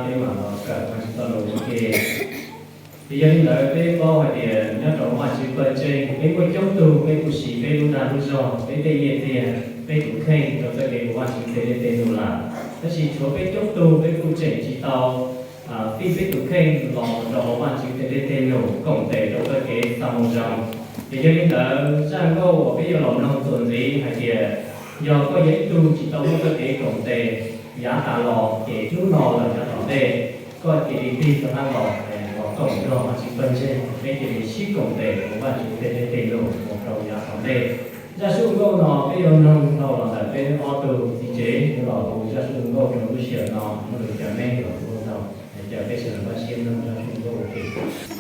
peb mam los kawm Vajtswv txoj lus ua ke. Ces yog li ntawd peb paub hais tias nyob rau Vajtswv pawg ntseeg peb muaj coob tug, peb kuj siv peb lub dag lub zog, peb tej nyiaj txiag, peb tus kheej rau txoj kev ua Vajtswv tej dej tej num lawm. Tab sis tshuav peb coob tug peb kuj tseem tsis tau fij peb tus kheej los rau Vajtswv tej dej tej num koom tes rau txoj kev txaj moo zoo. Ces yog li ntawd zaj nkauj uas peb yuav los mloog txuas ntxiv hais tias, yog koj yog ib tug tsis tau muaj txoj kev koom tes yav tas los ces hnub no los yav tom ntej, koj cia li tig rov qab los, los koom nrog Vajtswv pawg ntseeg, peb cia li sib koom tes ua Vajtswv tej dej tej num mus rau yav tom ntej. Zaj suab nkauj no peb yuav mloog dhau los ntawm peb ob tug txiv tsev los hu zaj suab nkauj rau lub sij hawm no, ua li cas nej los ua tau, caw peb sawv daws npaj siab mloog zaj suab nkauj ua ke.